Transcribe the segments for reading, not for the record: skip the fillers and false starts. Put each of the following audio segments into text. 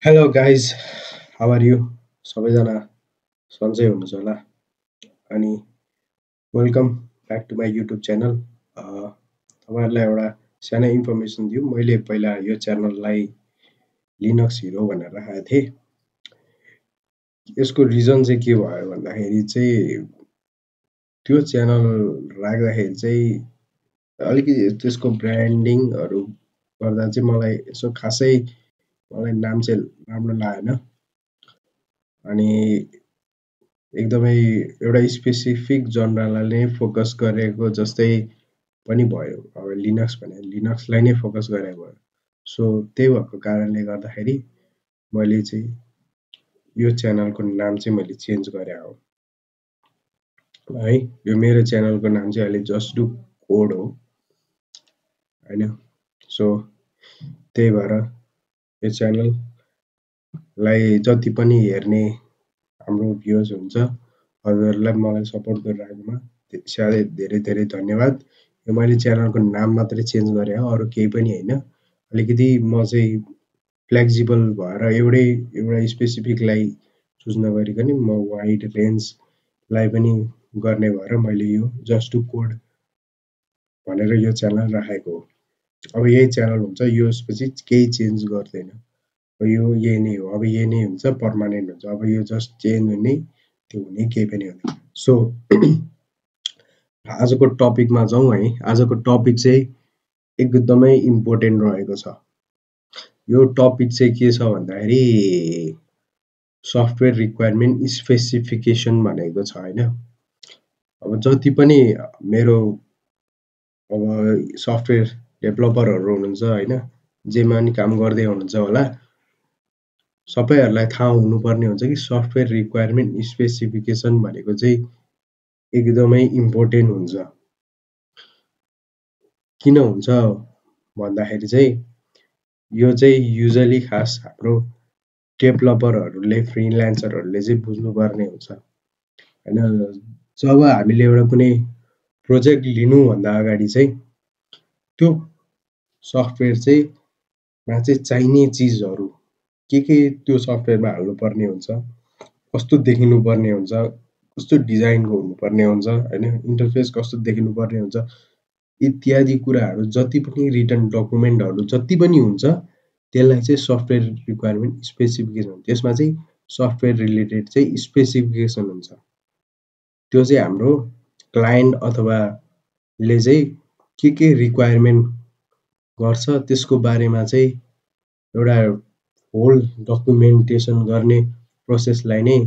Hello guys, how are you? सबैजना सन्चै हुनुहुन्छ होला अनि welcome back to my YouTube channel. तपाईँहरूलाई एउटा सानो इन्फर्मेसन दिउँ। मैले पहिला यो च्यानललाई लिनक्स हिरो भनेर राखेको थिएँ। यसको रिजन चाहिँ के भयो भन्दाखेरि चाहिँ त्यो च्यानल राख्दाखेरि चाहिँ अलिकति त्यसको ब्रान्डिङहरू गर्दा चाहिँ मलाई यसो खासै मलाई नाम चाहिँ राम्रो लागेन अनि एकदमै एउटा स्पेसिफिक जनरलाई नै फोकस गरेको जस्तै पनि भयो। अब लिनक्स भने लिनक्सलाई नै फोकस गरेको भयो। सो त्यही भएको कारणले गर्दाखेरि मैले चाहिँ यो च्यानलको नाम चाहिँ मैले चेन्ज गरे हो है। यो मेरो च्यानलको नाम चाहिँ अहिले जस्ट डु कोड हो होइन। सो त्यही भएर यो च्यानललाई जति पनि हेर्ने हाम्रो भ्युज हुन्छ हजुरहरूलाई मलाई सपोर्ट गरिरहेकोमा साह्रै धेरै धेरै धन्यवाद। यो मैले च्यानलको नाम मात्रै चेन्ज गरेँ हो, अरू केही पनि होइन। अलिकति म चाहिँ फ्लेक्सिबल भएर एउटा स्पेसिफिकलाई चुज नगरिकन म वाइड रेन्जलाई पनि गर्ने भएर मैले यो जस्ट टु कोड भनेर यो च्यानल राखेको हो। अब यही च्यानल हुन्छ, यसपछि केही चेन्ज गर्दैन। यो यही नै हो, अब यही नै हुन्छ, पर्मानेन्ट हुन्छ। अब यो जस्ट चेन्ज हुने त्यो हुने केही पनि हुँदैन। सो आजको टपिकमा जाउँ है। आजको टपिक चाहिँ एकदमै इम्पोर्टेन्ट रहेको छ। यो टपिक चाहिँ के छ भन्दाखेरि सफ्टवेयर रिक्वायरमेन्ट स्पेसिफिकेसन भनेको छ होइन। अब जति पनि मेरो अब सफ्टवेयर डेभलपरहरू हुनुहुन्छ होइन, जेमा नि काम गर्दै हुनुहुन्छ होला, सबैहरूलाई थाहा हुनुपर्ने हुन्छ कि सफ्टवेयर रिक्वायरमेन्ट स्पेसिफिकेसन भनेको चाहिँ एकदमै इम्पोर्टेन्ट हुन्छ। किन हुन्छ भन्दाखेरि चाहिँ यो चाहिँ युजली खास हाम्रो डेभलपरहरूले फ्रिल्यान्सरहरूले चाहिँ बुझ्नुपर्ने हुन्छ होइन। जब हामीले एउटा कुनै प्रोजेक्ट लिनुभन्दा अगाडि चाहिँ त्यो सफ्टवेयर चाहिँ मा चाहिँ चाहिने चिजहरू के त्यो सफ्टवेयरमा हाल्नुपर्ने हुन्छ, कस्तो देखिनुपर्ने हुन्छ, कस्तो डिजाइनको हुनुपर्ने हुन्छ होइन, इन्टरफेस कस्तो देखिनुपर्ने हुन्छ इत्यादि कुराहरू जति पनि रिटन डकुमेन्टहरू जति पनि हुन्छ त्यसलाई चाहिँ सफ्टवेयर रिक्वायरमेन्ट स्पेसिफिकेसन, त्यसमा चाहिँ सफ्टवेयर रिलेटेड चाहिँ स्पेसिफिकेसन हुन्छ। त्यो चाहिँ हाम्रो क्लाइन्ट अथवाले चाहिँ के रिक्वायरमेन्ट गर्छ त्यसको बारेमा चाहिँ एउटा होल डकुमेन्टेसन गर्ने प्रोसेसलाई नै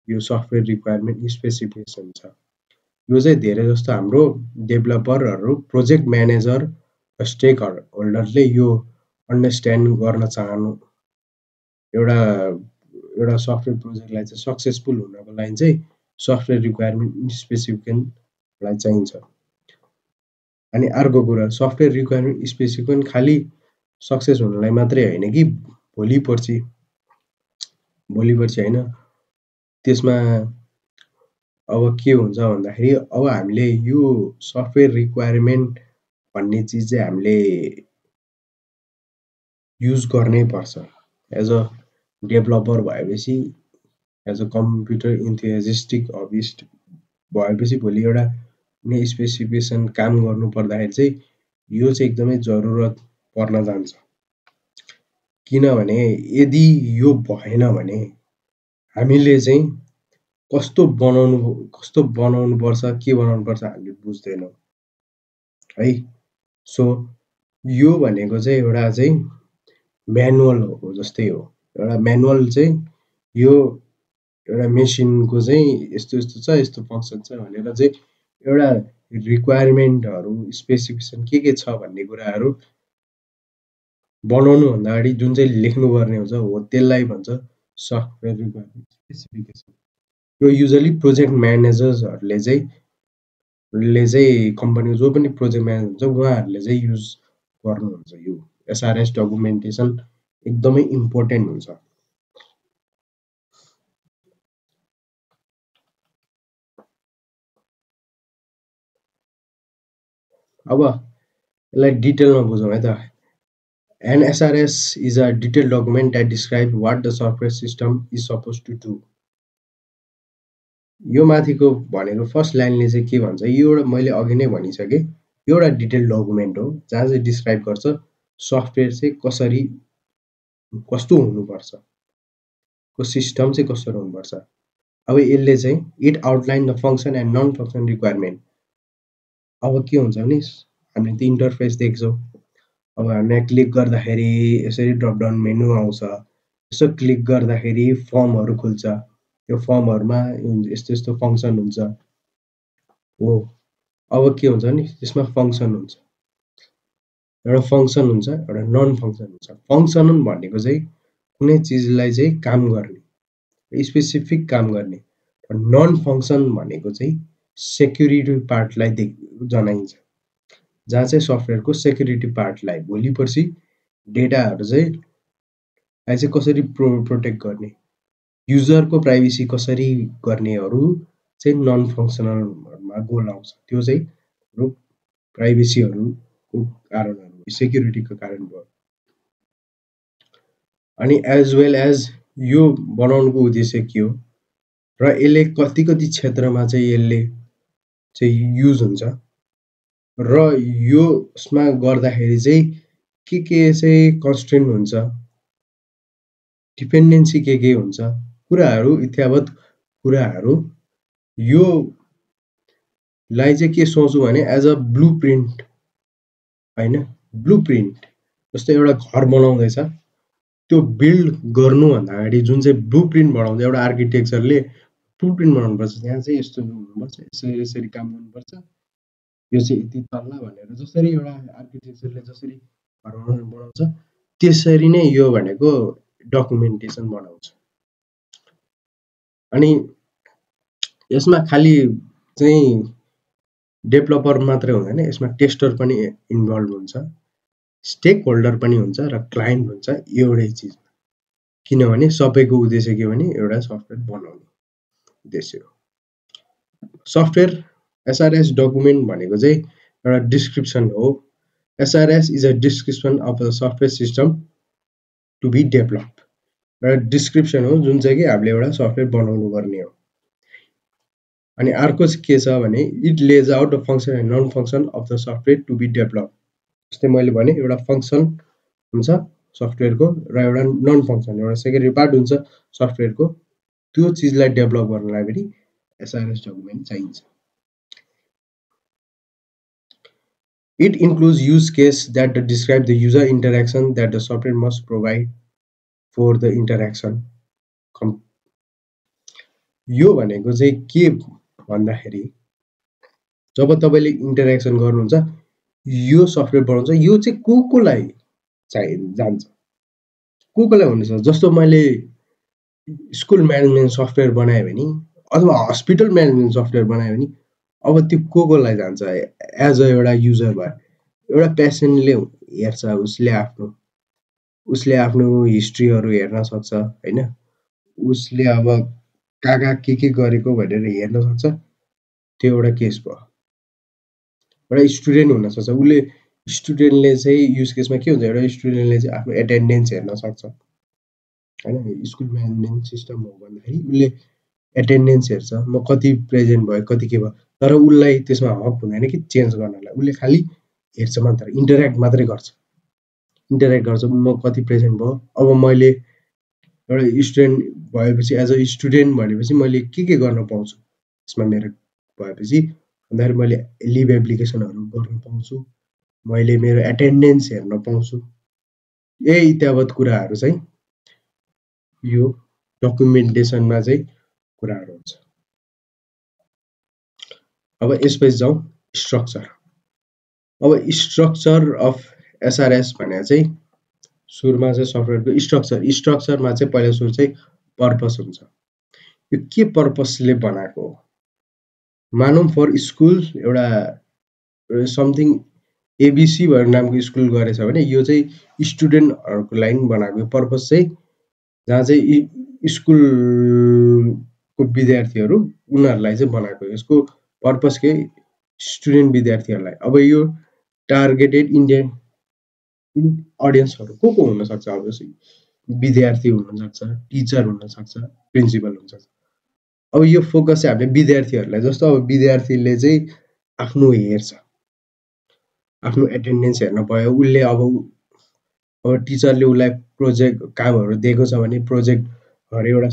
यो सफ्टवेयर रिक्वायरमेन्ट स्पेसिफिकेसन छ। यो चाहिँ धेरै जस्तो हाम्रो डेभलपरहरू, प्रोजेक्ट म्यानेजर, स्टेक होल्डरले यो अन्डरस्ट्यान्ड गर्न चाहनु एउटा एउटा सफ्टवेयर प्रोजेक्टलाई चाहिँ सक्सेसफुल हुनको लागि चाहिँ सफ्टवेयर रिक्वायरमेन्ट स्पेसिफिकेसनलाई चाहिन्छ। अनि अर्को कुरा सफ्टवेयर रिक्वायरमेन्ट स्पेसिफिकेसन खालि सक्सेस हुनलाई मात्रै होइन कि भोलि पर्सि होइन, त्यसमा अब के हुन्छ भन्दाखेरि अब हामीले यो सफ्टवेयर रिक्वायरमेन्ट भन्ने चिज चाहिँ हामीले युज गर्नै पर्छ एज अ डेभलपर भएपछि, एज अ कम्प्युटर इन्थुजियास्टिक हबिस्ट भएपछि भोलि एउटा कुनै स्पेसिफिकेसन काम गर्नु पर्दाखेरि चाहिँ यो चाहिँ एकदमै जरुरत पर्न जान्छ। किनभने यदि यो भएन भने हामीले चाहिँ कस्तो बनाउनुपर्छ, के बनाउनुपर्छ हामीले बुझ्दैनौँ है। सो यो भनेको चाहिँ एउटा चाहिँ म्यानुअल हो जस्तै हो। एउटा म्यानुअल चाहिँ यो एउटा मेसिनको चाहिँ यस्तो यस्तो छ, यस्तो फङ्सन छ भनेर चाहिँ एउटा रिक्वायरमेन्टहरू स्पेसिफिकेसन के छ भन्ने कुराहरू बनाउनुभन्दा अगाडि जुन चाहिँ लेख्नुपर्ने हुन्छ हो त्यसलाई भन्छ सफ्टवेयर रिक्वायरमेन्ट स्पेसिफिकेसन। यो युजली प्रोजेक्ट म्यानेजर्सहरूले चाहिँ कम्पनीको जो पनि प्रोजेक्ट म्यानेजर हुन्छ उहाँहरूले चाहिँ युज गर्नुहुन्छ। यो एसआरएस डकुमेन्टेसन एकदमै इम्पोर्टेन्ट हुन्छ। अब यसलाई डिटेलमा बुझौँ है त। An SRS is a detailed document that describes what the software system is supposed to do. यो माथिको भनेको फर्स्ट लाइनले चाहिँ के भन्छ, यो एउटा मैले अघि नै भनिसकेँ, यो एउटा डिटेल डकुमेन्ट हो जहाँ चाहिँ डिस्क्राइब गर्छ सफ्टवेयर चाहिँ कसरी कस्तो हुनुपर्छ, को सिस्टम चाहिँ कस्तो हुनुपर्छ। अब यसले चाहिँ it outline the function and non function requirement. अब के हुन्छ भने हामीले त्यो इन्टरफेस देख्छौँ, अब हामीले क्लिक गर्दाखेरि यसरी ड्रपडाउन मेनु आउँछ, यसो क्लिक गर्दाखेरि फर्महरू खुल्छ, यो फर्महरूमा यस्तो यस्तो फङ्सन हुन्छ हो। अब के हुन्छ भने त्यसमा फङ्सन हुन्छ, एउटा फङ्सन हुन्छ, एउटा नन फङ्सन हुन्छ। फङ्सन भनेको चाहिँ कुनै चिजलाई चाहिँ काम गर्ने, स्पेसिफिक काम गर्ने। नन फङ्सन भनेको चाहिँ सेक्युरिटी पार्टलाई जनाइन्छ, जहाँ चाहिँ सफ्टवेयरको सेक्युरिटी पार्टलाई भोलि पर्सि डेटाहरू चाहिँ कसरी प्रोटेक्ट गर्ने, युजरको प्राइभेसी कसरी गर्नेहरू चाहिँ नन फङ्सनलमा गोल आउँछ। त्यो चाहिँ प्राइभेसीहरूको कारणहरू, सेक्युरिटीको कारण भयो। अनि एज वेल एज यो बनाउनुको उद्देश्य के हो र यसले कति कति क्षेत्रमा चाहिँ यसले चाहिँ युज हुन्छ र यसमा गर्दाखेरि चाहिँ के चाहिँ कन्स्ट्रेन्ट हुन्छ, डिपेन्डेन्सी के हुन्छ, कुराहरू इत्यावत कुराहरू यो लाई चाहिँ के सोचौँ भने एज अ ब्लु प्रिन्ट होइन, ब्लु प्रिन्ट जस्तै एउटा घर बनाउँदैछ, त्यो बिल्ड गर्नुभन्दा अगाडि जुन चाहिँ ब्लु प्रिन्ट बनाउँछ एउटा आर्किटेक्चरले ब्लु प्रिन्ट बनाउनुपर्छ, त्यहाँ चाहिँ यस्तो हुनुपर्छ, यसरी यसरी काम गर्नुपर्छ, यो चाहिँ यति तल्ला भनेर जसरी एउटा आर्किटेक्चरले जसरी घर बनाउँछ त्यसरी नै यो भनेको डकुमेन्टेसन बनाउँछ। अनि यसमा खालि चाहिँ डेभलपर मात्रै हुँदैन, यसमा टेस्टर पनि इन्भल्भ हुन्छ, स्टेक होल्डर पनि हुन्छ र क्लाइन्ट हुन्छ एउटै चिज। किनभने सबैको उद्देश्य के भने एउटा सफ्टवेयर बनाउने उद्देश्य हो। सफ्टवेयर एसआरएस डकुमेन्ट भनेको चाहिँ एउटा डिस्क्रिप्सन हो। SRS is a description of the software system to be develop. एउटा डिस्क्रिप्सन हो जुन चाहिँ कि हामीले एउटा सफ्टवेयर बनाउनु पर्ने हो। अनि अर्को चाहिँ के छ भने it lays out the function and non function of the software to be develop. जस्तै मैले भने एउटा फङ्सन हुन्छ सफ्टवेयरको र एउटा नन फङ्सन, एउटा सेकेन्डरी पार्ट हुन्छ सफ्टवेयरको। त्यो चिजलाई डेभलप गर्नलाई पनि एसआरएस डकुमेन्ट चाहिन्छ। It includes use case that describe the user interaction that the software must provide for the interaction. यो भनेको चाहिँ के भन्दाखेरि जब तपाईँले इन्टरेक्सन गर्नुहुन्छ यो सफ्टवेयर बनाउँछ, यो चाहिँ कोलाई जान्छ, कोलाई हुनेछ। जस्तो मैले स्कुल म्यानेजमेन्ट सफ्टवेयर बनाएँ भने अथवा हस्पिटल म्यानेजमेन्ट सफ्टवेयर बनाएँ भने अब त्यो कोलाई जान्छ एज अ एउटा युजर भयो। एउटा पेसेन्टले हेर्छ, उसले आफ्नो हिस्ट्रीहरू हेर्न सक्छ होइन, उसले अब कहाँ के गरेको भनेर हेर्न सक्छ, त्यो एउटा केस भयो। एउटा स्टुडेन्ट हुनसक्छ, उसले स्टुडेन्टले चाहिँ युज केसमा के हुन्छ, एउटा स्टुडेन्टले चाहिँ आफ्नो एटेन्डेन्स हेर्न सक्छ होइन। स्कुल म्यानेजमेन्ट सिस्टम हो भन्दाखेरि उसले एटेन्डेन्स हेर्छ, म कति प्रेजेन्ट भयो कति के भयो, तर उसलाई त्यसमा हक हुँदैन कि चेन्ज गर्नलाई। उसले खालि हेर्छ मात्र, इन्टरेक्ट मात्रै गर्छ, म कति प्रेजेन्ट भयो। अब मैले एउटा स्टुडेन्ट भएपछि एज अ स्टुडेन्ट भनेपछि मैले के गर्न पाउँछु यसमा मेरो भएपछि भन्दाखेरि मैले लिभ एप्लिकेसनहरू गर्न पाउँछु, मैले मेरो एटेन्डेन्स हेर्न पाउँछु। यही इत्यावत कुराहरू चाहिँ यो डकुमेन्टेसनमा चाहिँ कुराहरू हुन्छ। अब यसपछि जाउँ स्ट्रक्चर। अब स्ट्रक्चर अफ एसआरएस भनेर चाहिँ सुरुमा चाहिँ सफ्टवेयरको स्ट्रक्चरमा चाहिँ पहिला सुरु चाहिँ पर्पस हुन्छ। यो के पर्पसले बनाएको हो, मानौँ फर स्कुल एउटा समथिङ एबिसी भनेर नामको स्कुल गरेछ भने यो चाहिँ स्टुडेन्टहरूको लागि बनाएको पर्पस चाहिँ, जहाँ चाहिँ स्कुलको विद्यार्थीहरू उनीहरूलाई चाहिँ बनाएको। यसको पर्पस के, स्टुडेन्ट विद्यार्थीहरूलाई। अब यो टार्गेटेड अडियन्सहरू को हुनसक्छ अब विद्यार्थी हुनसक्छ, टिचर हुनसक्छ, प्रिन्सिपल हुनसक्छ। अब यो फोकस चाहिँ हामीले विद्यार्थीहरूलाई जस्तो अब विद्यार्थीले चाहिँ आफ्नो हेर्छ, आफ्नो एटेन्डेन्स हेर्न पायो, उसले अब टिचरले उसलाई प्रोजेक्ट कामहरू दिएको छ भने प्रोजेक्टहरू एउटा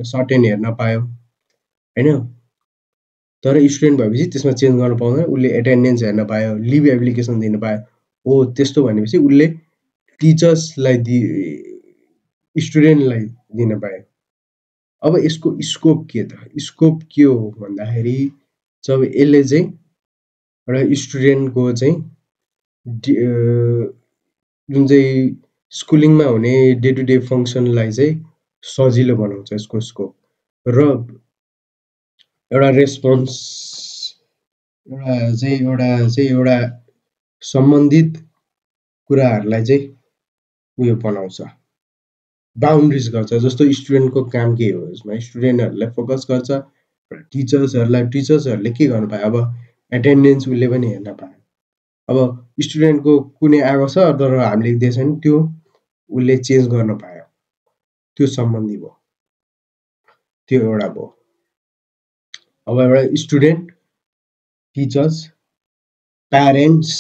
सर्टेन हेर्न पायो होइन। तर स्टुडेन्ट भएपछि त्यसमा चेन्ज गर्न पाउँदैन, उसले एटेन्डेन्स हेर्न पायो, लिभ एप्लिकेसन दिन पायो। हो त्यस्तो भनेपछि उसले टिचर्सलाई स्टुडेन्टलाई दिन पायो। अब यसको स्कोप के त? स्कोप के हो भन्दाखेरि जब यसले चाहिँ एउटा स्टुडेन्टको चाहिँ जुन चाहिँ स्कुलिङमा हुने डे टु डे फङ्सनलाई चाहिँ सजिलो बनाउँछ यसको स्कोप। र एउटा रेस्पोन्स एउटा सम्बन्धित कुराहरूलाई चाहिँ उयो बनाउँछ, बााउन्ड्रिज गर्छ। जस्तो स्टुडेन्टको काम के हो, यसमा स्टुडेन्टहरूलाई फोकस गर्छ, टिचर्सहरूले के गर्नु पायो, अब एटेन्डेन्स उसले पनि हेर्न पायो। अब स्टुडेन्टको कुनै आएको छ तर हामीले दिएछ भने त्यो उसले चेन्ज गर्न पायो, त्यो सम्बन्धी भयो, त्यो एउटा भयो। अब एउटा स्टुडेन्ट, टिचर्स, प्यारेन्ट्स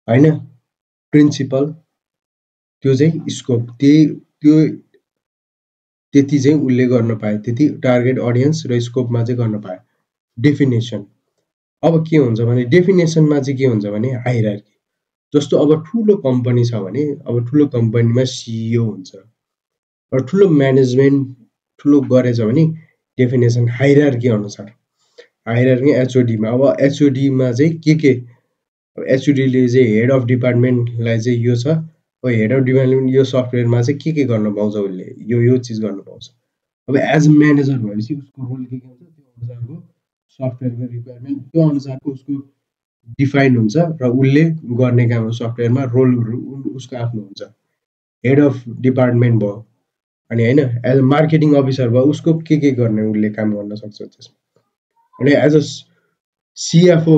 होइन, प्रिन्सिपल, त्यो चाहिँ स्कोप, त्यति चाहिँ उसले गर्न पायो, त्यति टार्गेट अडियन्स र स्कोपमा चाहिँ गर्न पायो। डेफिनेसन अब के हुन्छ भने डेफिनेसनमा चाहिँ के हुन्छ भने हाइरार्की। जस्तो अब ठुलो कम्पनी छ भने अब ठुलो कम्पनीमा सिइओ हुन्छ, र ठुलो म्यानेजमेन्ट ठुलो गरेछ भने डेफिनेसन हाइरार्की अनुसार, हाइरार्की एचओडीमा। अब एचओडीमा चाहिँ के अब एचओडीले चाहिँ हेड अफ डिपार्टमेन्टलाई चाहिँ यो छ, अब हेड अफ डिपार्टमेन्ट यो सफ्टवेयरमा चाहिँ के गर्न पाउँछ, उसले यो चिज गर्न पाउँछ। अब एज अ म्यानेजर भएपछि उसको रोल के हुन्छ, त्यो अनुसारको सफ्टवेयरको रिक्वायरमेन्ट त्यो अनुसारको उसको डिफाइन हुन्छ र उसले गर्ने काम सफ्टवेयरमा रोलहरू उसको आफ्नो हुन्छ। हेड अफ डिपार्टमेन्ट भयो अनि होइन, एज अ मार्केटिङ अफिसर भयो, उसको के गर्ने उसले काम गर्न सक्छ त्यसमा। अनि एज अ सिएफओ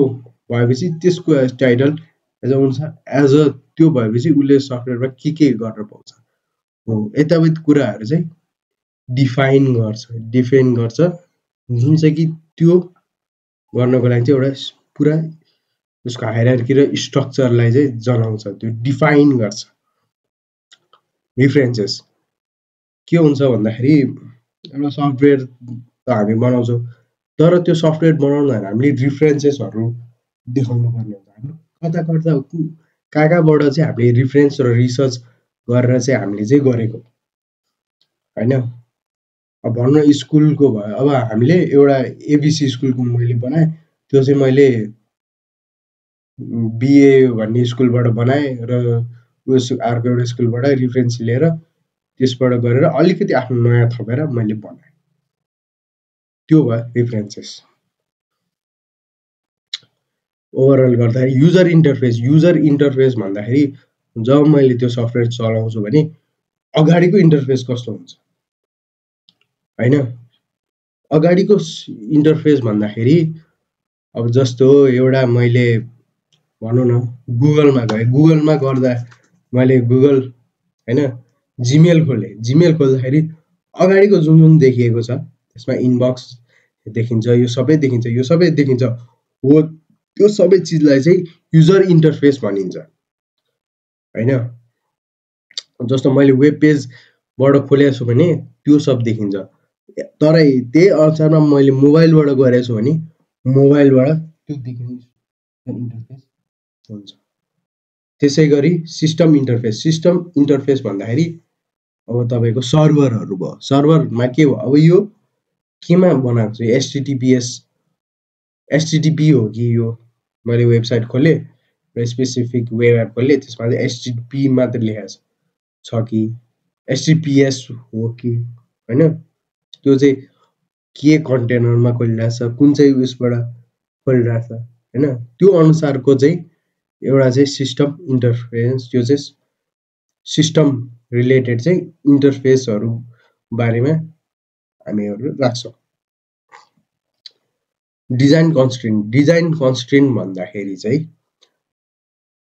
भएपछि त्यसको टाइटल एज अ त्यो भएपछि उसले सफ्टवेयरमा के गर्न पाउँछ हो, यतावत कुराहरू चाहिँ डिफाइन गर्छ, जुन चाहिँ कि त्यो गर्नको लागि चाहिँ एउटा पुरा उसको हाइरार्की र स्ट्रक्चरलाई चाहिँ जनाउँछ, त्यो डिफाइन गर्छ। रिफरेन्सेस के हुन्छ भन्दाखेरि एउटा सफ्टवेयर त हामी बनाउँछौँ, तर त्यो सफ्टवेयर बनाउँदा हामीले रिफरेन्सेसहरू देखाउनु पर्ने हुन्छ। हाम्रो कहाँबाट चाहिँ हामीले रिफरेन्स र रिसर्च गरेर चाहिँ हामीले चाहिँ गरेको होइन। अब भनौँ स्कुलको भयो, अब हामीले एउटा एबिसी स्कुलको मैले बनाएँ, त्यो चाहिँ मैले बिए भन्ने स्कुलबाट बनाएँ र उस अर्को एउटा स्कुलबाट रिफरेन्स लिएर त्यसबाट गरेर अलिकति आफ्नो नयाँ थपेर मैले बनाएँ, त्यो भयो रिफरेन्सेस। ओभरअल गर्दाखेरि युजर इन्टरफेस भन्दाखेरि जब मैले त्यो सफ्टवेयर चलाउँछु भने अगाडिको इन्टरफेस कस्तो हुन्छ होइन। अगाडिको इन्टरफेस भन्दाखेरि अब जस्तो एउटा मैले भनौँ न गुगलमा गएँ, गुगलमा गर्दा मैले गुगल होइन जिमेल खोल्दाखेरि अगाडिको जुन देखिएको छ त्यसमा इनबक्स देखिन्छ, यो सबै देखिन्छ हो, त्यो सबै चिजलाई चाहिँ युजर इन्टरफेस भनिन्छ होइन। जस्तो मैले वेब पेजबाट खोलेको छु भने त्यो सब देखिन्छ, तर त्यही अनुसारमा मैले मोबाइलबाट गरेको छु भने मोबाइलबाट त्यो देखिने इन्टरफेस हुन्छ। त्यसै गरी सिस्टम इन्टरफेस भन्दाखेरि अब तपाईँको सर्भरहरू भयो, सर्भरमा के भयो, अब यो केमा बनाएको छ, एचटिटिपी हो कि यो मैले वेबसाइट खोलेँ र स्पेसिफिक वेब एप खोलेँ, त्यसमा चाहिँ एचटिटिपी मात्र लेखेको छ कि एचटिटिपिएस हो कि होइन, त्यो चाहिँ के कन्टेनरमा खोलिरहेछ, कुन चाहिँ उयसबाट खोलिरहेछ होइन, त्यो अनुसारको चाहिँ एउटा चाहिँ सिस्टम इन्टरफेस, त्यो चाहिँ सिस्टम रिलेटेड चाहिँ इन्टरफेसहरू बारेमा हामीहरू राख्छौँ। डिजाइन कन्स्ट्रेन्ट भन्दाखेरि चाहिँ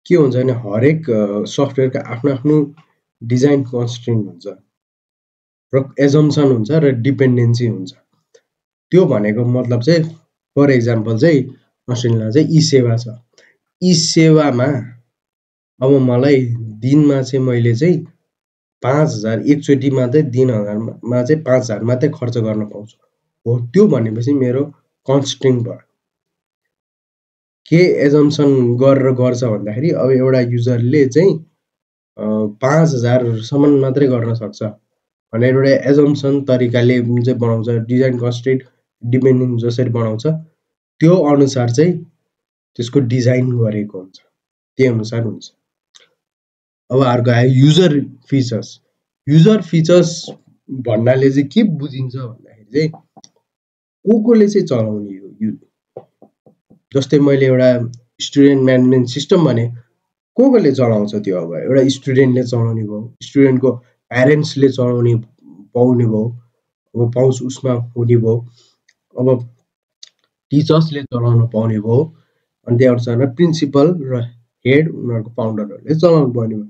के हुन्छ भने हरेक सफ्टवेयरका आफ्नो आफ्नो डिजाइन कन्स्ट्रेन्ट हुन्छ र एजम्सन हुन्छ र डिपेन्डेन्सी हुन्छ। त्यो भनेको मतलब चाहिँ फर एक्जाम्पल चाहिँ अस्ट्रेलियामा चाहिँ ई सेवा छ। ई सेवामा अब मलाई दिनमा चाहिँ मैले चाहिँ 5000 एकचोटि मात्रै दिनहरूमा चाहिँ 5000 मात्रै खर्च गर्न पाउँछु। हो त्यो भनेपछि मेरो कन्स्ट्रेन्ट भयो। के एजम्सन गरेर गर्छ भन्दाखेरि अब एउटा युजरले चाहिँ 5000सम्म मात्रै गर्न सक्छ भनेर एउटा एजम्सन तरिकाले जुन चाहिँ बनाउँछ डिजाइन कन्स्ट्रेन्ट डिपेन्डिङ जसरी बनाउँछ त्यो अनुसार चाहिँ त्यसको डिजाइन गरेको हुन्छ, त्यही अनुसार हुन्छ। अब अर्को आयो युजर फिचर्स। युजर फिचर्स भन्नाले चाहिँ के बुझिन्छ भन्दाखेरि चाहिँ कोले चाहिँ चलाउने हो। जस्तै मैले एउटा स्टुडेन्ट म्यानेजमेन्ट सिस्टम भने कोले चलाउँछ त्यो। अब एउटा स्टुडेन्टले चलाउने भयो, स्टुडेन्टको प्यारेन्ट्सले चलाउने पाउने भयो, अब पाउँछ उसमा हुने भयो, अब टिचर्सले चलाउन पाउने भयो, अनि त्यही अनुसारमा प्रिन्सिपल र हेड उनीहरूको फाउन्डरहरूले चलाउनु पर्ने भयो।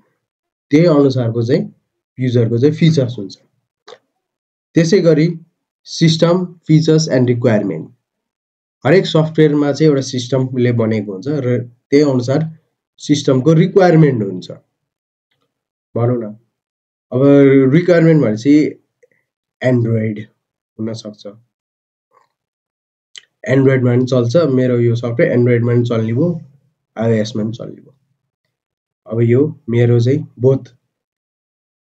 त्यही अनुसारको चाहिँ युजरको चाहिँ फिचर्स हुन्छ। त्यसै गरी सिस्टम फिचर्स एन्ड रिक्वायरमेन्ट। हरेक सफ्टवेयरमा चाहिँ एउटा सिस्टमले बनेको हुन्छ र त्यही अनुसार सिस्टमको रिक्वायरमेन्ट हुन्छ भनौँ न। अब रिक्वायरमेन्ट भनेपछि एन्ड्रोइड हुनसक्छ, एन्ड्रोइडमा पनि चल्छ मेरो यो सफ्टवेयर, एन्ड्रोइडमा पनि चल्ने भयो, आइओएसमा पनि चल्ने भयो। अब यो मेरो चाहिँ बोथ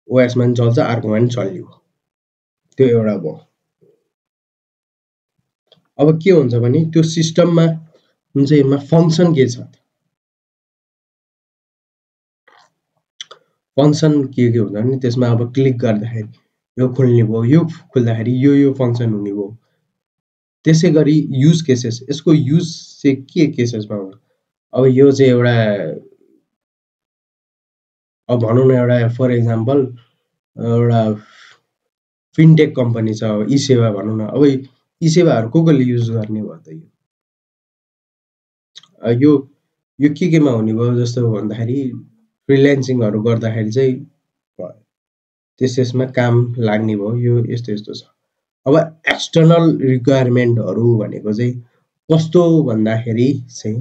ओएसमा पनि चल्छ, अर्कोमा पनि चल्ने भयो, त्यो एउटा भयो। अब के हुन्छ भने त्यो सिस्टममा जुन चाहिँ यसमा फङ्सन के छ, फङ्सन के हुन्छ भने त्यसमा अब क्लिक गर्दाखेरि यो खुल्ने भयो, यो खुल्दाखेरि यो फङ्सन हुने भयो। त्यसै गरी युज केसेस, यसको युज चाहिँ के केसेसमा हुन्छ। अब यो चाहिँ एउटा अब भनौँ न एउटा फर एक्जाम्पल एउटा फिनटेक कम्पनी छ, ई सेवा भनौँ न। अब ई सेवाहरू कोले युज गर्ने भयो त यो केमा हुने भयो जस्तो भन्दाखेरि फ्रिल्यान्सिङहरू गर्दाखेरि चाहिँ त्यसमा काम लाग्ने भयो, यो यस्तो यस्तो छ। अब एक्सटर्नल रिक्वायरमेन्टहरू भनेको चाहिँ कस्तो भन्दाखेरि चाहिँ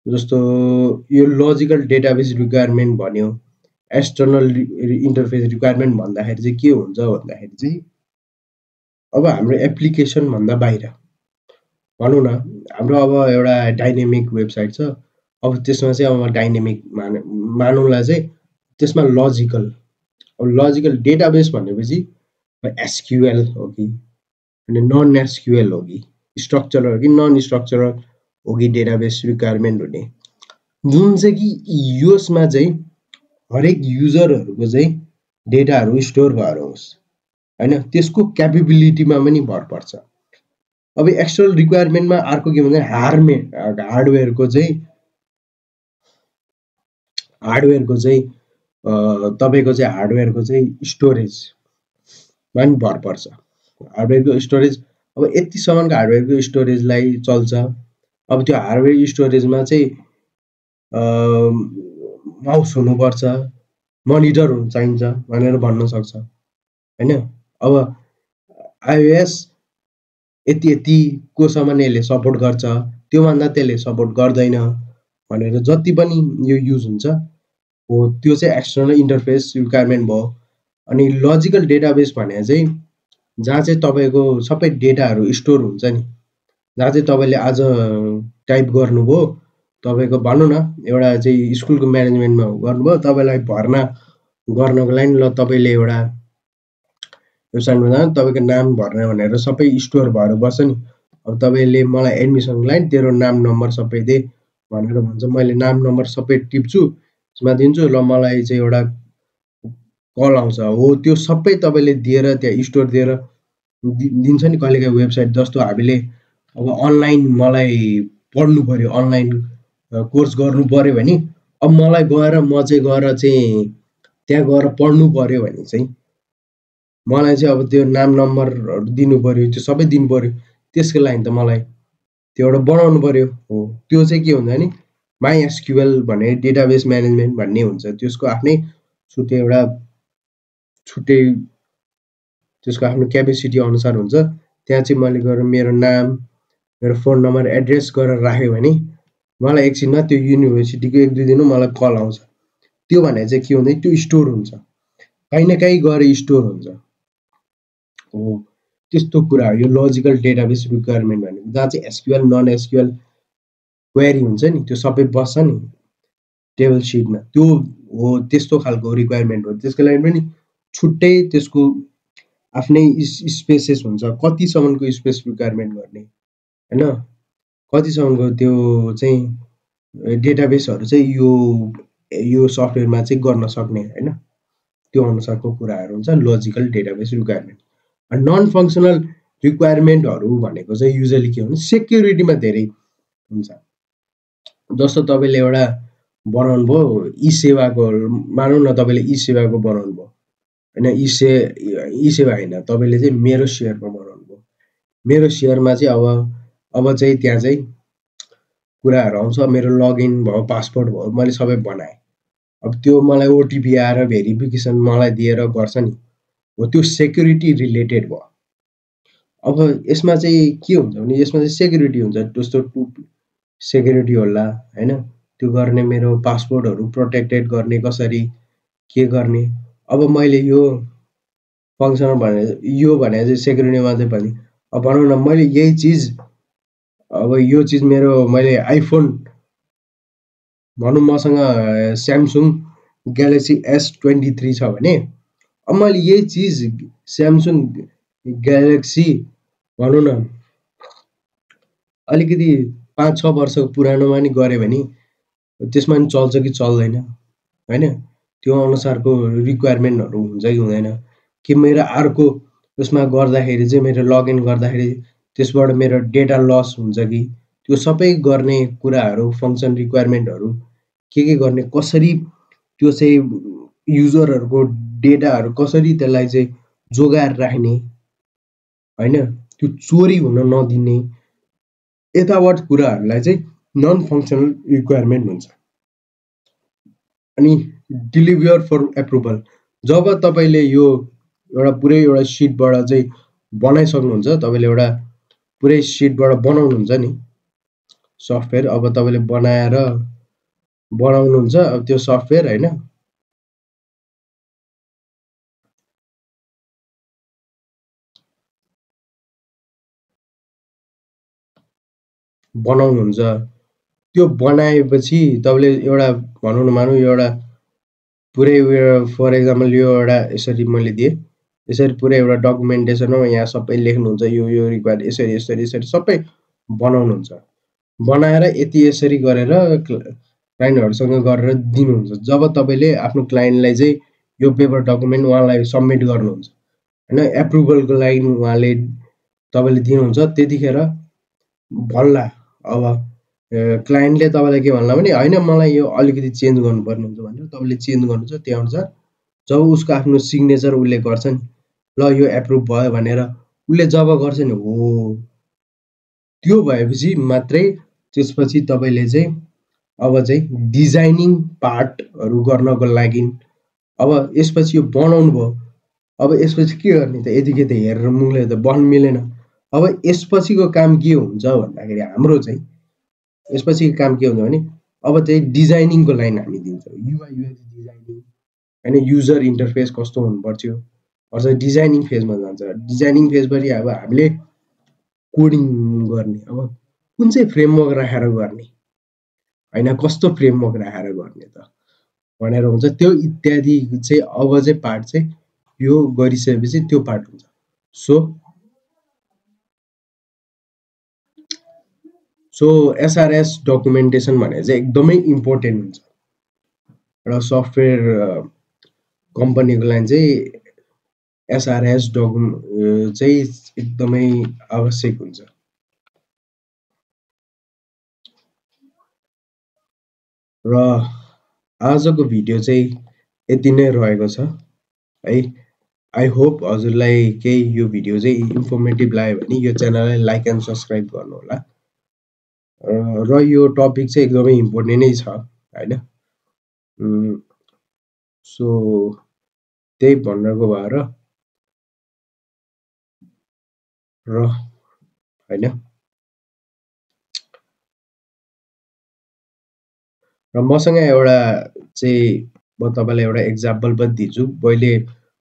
जस्तो यो लजिकल डेटाबेस रिक्वायरमेन्ट भन्यो। एक्सटर्नल इन्टरफेस रिक्वायरमेन्ट भन्दाखेरि चाहिँ के हुन्छ भन्दाखेरि चाहिँ अब हाम्रो एप्लिकेसन भन्दा बाहिर भनौँ न, हाम्रो अब एउटा डाइनेमिक वेबसाइट छ। अब त्यसमा चाहिँ अब डाइनेमिक मानौँला चाहिँ त्यसमा लजिकल, अब लजिकल डेटाबेस भनेपछि एसक्युएल हो कि अनि नन एसक्युएल हो कि स्ट्रक्चरल हो कि नन स्ट्रक्चरल हो कि डेटाबेस रिक्वायरमेन्ट हुने, जुन चाहिँ कि यसमा चाहिँ हरेक युजरहरूको चाहिँ डेटाहरू स्टोर भएर होस् होइन, त्यसको क्यापेबिलिटीमा पनि भर पर्छ। अब एक्सटर्नल रिक्वायरमेन्टमा अर्को के भन्छ हार्डवेयरको चाहिँ तपाईँको चाहिँ हार्डवेयरको चाहिँ स्टोरेजमा पनि भर पर्छ। हार्डवेयरको स्टोरेज अब यतिसम्मको हार्डवेयरको स्टोरेजलाई चल्छ। अब त्यो हार्डवेयर स्टोरेजमा चाहिँ माउस हुनुपर्छ, मोनिटर हुनु चाहिन्छ भनेर भन्न सक्छ होइन। अब आइओएस यतिकोसम्म यसले सपोर्ट गर्छ, त्योभन्दा त्यसले सपोर्ट गर्दैन भनेर जति पनि यो युज हुन्छ हो त्यो चाहिँ एक्सटर्नल इन्टरफेस रिक्वायरमेन्ट भयो। अनि लजिकल डेटाबेस भनेको चाहिँ जहाँ चाहिँ तपाईँको सबै डेटाहरू स्टोर हुन्छ नि, जहाँ चाहिँ तपाईँले आज टाइप गर्नुभयो, तपाईँको भनौँ न एउटा चाहिँ स्कुलको म्यानेजमेन्टमा गर्नुभयो, तपाईँलाई भर्ना गर्नको लागि ल तपाईँले एउटा वेबसाइटमा जानु, तपाईँको नाम भर्ना भनेर सबै स्टोर भएर बस्छ नि। अब तपाईँले मलाई एडमिसनको लागि तेरो नाम नम्बर सबै दे भनेर भन्छ, मैले नाम नम्बर सबै टिप्छु, त्यसमा दिन्छु, ल मलाई चाहिँ एउटा कल आउँछ हो, त्यो सबै तपाईँले दिएर त्यहाँ स्टोर दिएर दिन्छ नि कहिलेकाहीँ वेबसाइट। जस्तो हामीले अब अनलाइन मलाई पढ्नु पऱ्यो, अनलाइन कोर्स गर्नु पऱ्यो भने अब मलाई गएर म चाहिँ त्यहाँ गएर पढ्नु पऱ्यो भने चाहिँ मलाई चाहिँ अब त्यो नाम नम्बरहरू दिनु पऱ्यो, त्यो सबै दिनु पऱ्यो। त्यसको लागि त मलाई त्यो एउटा बनाउनु पर्यो हो। त्यो चाहिँ के हुन्छ भने MySQL भन्ने डेटाबेस म्यानेजमेन्ट भन्ने हुन्छ। त्यसको आफ्नै छुट्टै त्यसको आफ्नो क्यापेसिटी अनुसार हुन्छ। त्यहाँ चाहिँ मैले गएर मेरो नाम, मेरो फोन नम्बर, एड्रेस गरेर राख्यो भने मलाई एकछिनमा त्यो युनिभर्सिटीको 1-2 दिनमा मलाई कल आउँछ। त्यो भने चाहिँ के हुन्छ त्यो स्टोर हुन्छ, कहीँ न कहीँ गएर स्टोर हुन्छ हो। त्यस्तो कुरा हो यो लजिकल डेटाबेस रिक्वायरमेन्ट भनेको, जहाँ चाहिँ एसक्युएल नन एसक्युएल क्वेरी हुन्छ नि त्यो सबै बस्छ नि टेबल सिटमा, त्यो हो त्यस्तो खालको रिक्वायरमेन्ट हो। त्यसको लागि पनि छुट्टै त्यसको आफ्नै स्पेसेस हुन्छ, कतिसम्मको स्पेस रिक्वायरमेन्ट गर्ने होइन, कतिसम्मको त्यो चाहिँ डेटाबेसहरू चाहिँ यो सफ्टवेयरमा चाहिँ गर्न सक्ने होइन, त्यो अनुसारको कुराहरू हुन्छ logical database requirement. Non functional रिक्वायरमेन्टहरू भनेको चाहिँ युजली के हो भने सेक्युरिटीमा धेरै हुन्छ। जस्तो तपाईँले एउटा बनाउनु भयो ई सेवाको, मानौँ न तपाईँले ई सेवाको बनाउनु भयो होइन, ई सेवा होइन, तपाईँले चाहिँ मेरो सेयरमा बनाउनु भयो। मेरो सेयरमा चाहिँ अब चाहिँ त्यहाँ चाहिँ कुराहरू आउँछ, मेरो लगइन भयो, पासवर्ड भयो, मैले सबै बनाएँ। अब त्यो मलाई ओटिपी आएर भेरिफिकेसन मलाई दिएर गर्छ नि हो, त्यो सेक्युरिटी रिलेटेड भयो। अब यसमा चाहिँ के हुन्छ भने यसमा चाहिँ सेक्युरिटी हुन्छ, जस्तो सेक्युरिटी होला होइन, त्यो गर्ने मेरो पासवर्डहरू प्रोटेक्टेड गर्ने कसरी के गर्ने। अब मैले यो फङ्सनल भने चाहिँ सेक्युरिटीमा चाहिँ भने अब भनौँ न मैले यही चिज, अब यो चिज मेरो मैले आइफोन भनौँ मसँग स्यामसङ ग्यालेक्सी S23 छ भने अब मैले यही चिज स्यामसङ ग्यालेक्सी भनौँ न अलिकति 5-6 वर्षको पुरानोमा नि गऱ्यो भने त्यसमा नि चल्छ कि चल्दैन होइन, त्यो अनुसारको रिक्वायरमेन्टहरू हुन्छ कि हुँदैन, कि मेरो अर्को उसमा गर्दाखेरि चाहिँ मेरो लगइन गर्दाखेरि त्यसबाट मेरो डेटा लस हुन्छ कि, त्यो सबै गर्ने कुराहरू फङ्सन रिक्वायरमेन्टहरू के गर्ने, कसरी त्यो चाहिँ युजरहरूको डेटाहरू कसरी त्यसलाई चाहिँ जोगाएर राख्ने होइन, त्यो चोरी हुन नदिने, यतावट कुराहरूलाई चाहिँ नन फङ्सनल रिक्वायरमेन्ट हुन्छ। अनि डिलिभर फर एप्रुभल, जब तपाईँले यो एउटा पुरै एउटा सिटबाट चाहिँ बनाइसक्नुहुन्छ, तपाईँले एउटा पुरै सिटबाट बनाउनुहुन्छ नि सफ्टवेयर, अब तपाईँले बनाउनुहुन्छ अब त्यो सफ्टवेयर होइन, बनाउनुहुन्छ, त्यो बनाएपछि तपाईँले एउटा भनौँ न मानौँ एउटा पुरै फर इक्जाम्पल यो एउटा यसरी मैले दिएँ, यसरी पुरै एउटा डकुमेन्टेसन हो, यहाँ सबै लेख्नुहुन्छ यो रिक्वायर यसरी यसरी यसरी सबै बनाउनुहुन्छ, बनाएर यति यसरी गरेर क्लाइन्टहरूसँग गरेर दिनुहुन्छ। जब तपाईँले आफ्नो क्लाइन्टलाई चाहिँ यो पेपर डकुमेन्ट उहाँलाई सब्मिट गर्नुहुन्छ होइन, एप्रुभलको लागि उहाँले तपाईँले दिनुहुन्छ, त्यतिखेर भन्ला अब क्लाइन्टले तपाईँलाई के भन्ला भने होइन मलाई यो अलिकति चेन्ज गर्नुपर्ने हुन्छ भनेर तपाईँले चेन्ज गर्नुहुन्छ, त्यो अनुसार जब उसको आफ्नो सिग्नेचर उसले गर्छ नि, ल यो एप्रुभ भयो भनेर उसले जब गर्छ नि हो, त्यो भएपछि मात्रै त्यसपछि तपाईँले चाहिँ अब चाहिँ डिजाइनिङ पार्टहरू गर्नको लागि अब यसपछि यो बनाउनु भयो, अब यसपछि के गर्ने त, यतिकै त हेरेर मुखले त बन्न मिलेन। अब यसपछिको काम के हुन्छ भन्दाखेरि हाम्रो चाहिँ यसपछिको काम के हुन्छ भने अब चाहिँ डिजाइनिङको लाइन हामी दिन्छौँ, युआई युएक्स डिजाइनिङ होइन, युजर इन्टरफेस कस्तो हुनुपर्थ्यो, अझ डिजाइनिङ फेजमा जान्छ। डिजाइनिङ फेजपछि अब हामीले कोडिङ गर्ने, अब कुन चाहिँ फ्रेमवर्क राखेर गर्ने होइन, कस्तो फ्रेमवर्क राखेर गर्ने त भनेर हुन्छ, त्यो इत्यादि चाहिँ अब चाहिँ पार्ट चाहिँ यो गरिसकेपछि त्यो पार्ट हुन्छ। सो एसआरएस डकुमेन्टेसन भनेर चाहिँ एकदमै इम्पोर्टेन्ट हुन्छ एउटा सफ्टवेयर कम्पनीको लागि चाहिँ, एसआरएस चाहिँ एकदमै आवश्यक हुन्छ। र आजको भिडियो चाहिँ यति नै रहेको छ है, आई होप हजुरलाई केही यो भिडियो चाहिँ इन्फर्मेटिभ लाग्यो भने यो च्यानललाई लाइक एन्ड सब्सक्राइब गर्नुहोला। र यो टपिक चाहिँ एकदमै इम्पोर्टेन्ट नै छ होइन। सो त्यही भनेको भएर र होइन। र मसँग एउटा चाहिँ म तपाईँलाई एउटा एक्जाम्पल पनि दिन्छु मैले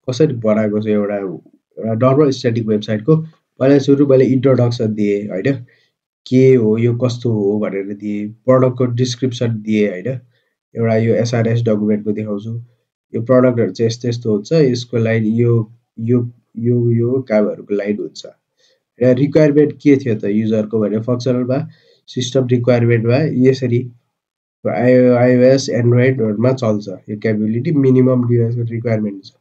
कसरी बनाएको छु एउटा नर्मल स्ट्याटिक वेबसाइटको। पहिला सुरु मैले इन्ट्रोडक्सन दिएँ होइन, के हो यो कस्तो हो भनेर दिएँ, प्रडक्टको डिस्क्रिप्सन दिएँ होइन, एउटा यो एसआरएस डकुमेन्टको देखाउँछु, यो प्रडक्टहरू चाहिँ यस्तो यस्तो हुन्छ, यसको लागि यो यो यो यो कामहरूको लागि हुन्छ। र रिक्वायरमेन्ट के थियो त युजरको भने फङ्सनलमा सिस्टम रिक्वायरमेन्टमा यसरी आइओएस एन्ड्रोइडहरूमा चल्छ यो क्यापेबिलिटी मिनिमम डिभाइसको रिक्वायरमेन्ट छ।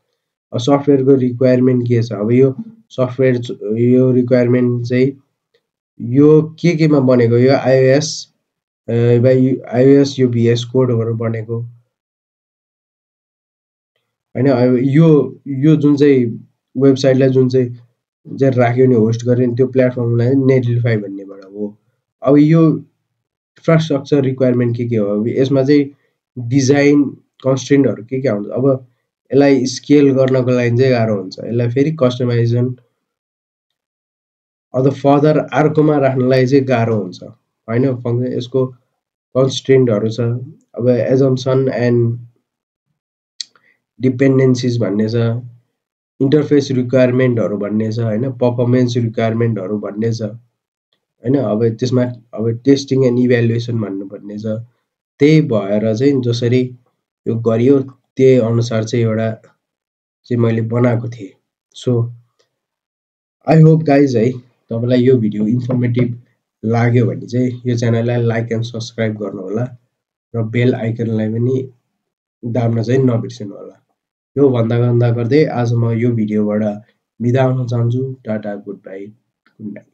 सफ्टवेयरको रिक्वायरमेन्ट के छ, अब यो सफ्टवेयर यो रिक्वायरमेन्ट चाहिँ यो केमा बनेको, यो आइओएस आइओएस यो भिएस कोडहरू बनेको होइन। अब यो जुन चाहिँ वेबसाइटलाई जुन चाहिँ राख्यो नि होस्ट गर्यो नि त्यो प्लेटफर्मलाई नेटलिफाई भन्नेबाट हो। अब यो इन्फ्रास्ट्रक्चर रिक्वायरमेन्ट के हो, अब यसमा चाहिँ डिजाइन कन्स्ट्रेन्टहरू के आउँछ, अब यसलाई स्केल गर्नको लागि चाहिँ गाह्रो हुन्छ, यसलाई फेरि कस्टमाइजेसन अझ फर्दर अर्कोमा राख्नलाई चाहिँ गाह्रो हुन्छ होइन। यसको कन्स्ट्रेन्टहरू छ, अब एजम्सन एन्ड डिपेन्डेन्सिज भन्ने छ, इन्टरफेस रिक्वायरमेन्टहरू भन्ने छ होइन, पर्फर्मेन्स रिक्वायरमेन्टहरू भन्ने छ होइन। अब त्यसमा अब टेस्टिङ एन्ड इभ्यालुएसन भन्ने छ। त्यही भएर चाहिँ जसरी यो गरियो त्यही अनुसार चाहिँ एउटा चाहिँ मैले बनाएको थिएँ। सो आई होप गाइज है तपाईँलाई यो भिडियो इन्फर्मेटिभ लाग्यो भने चाहिँ यो च्यानललाई लाइक एन्ड सब्सक्राइब गर्नुहोला र बेल आइकनलाई पनि दाब्न चाहिँ नबिर्सिनु होला। यो भन्दा गर्दै आज म यो भिडियोबाट बिदा हुन चाहन्छु। Tata, good by, good night.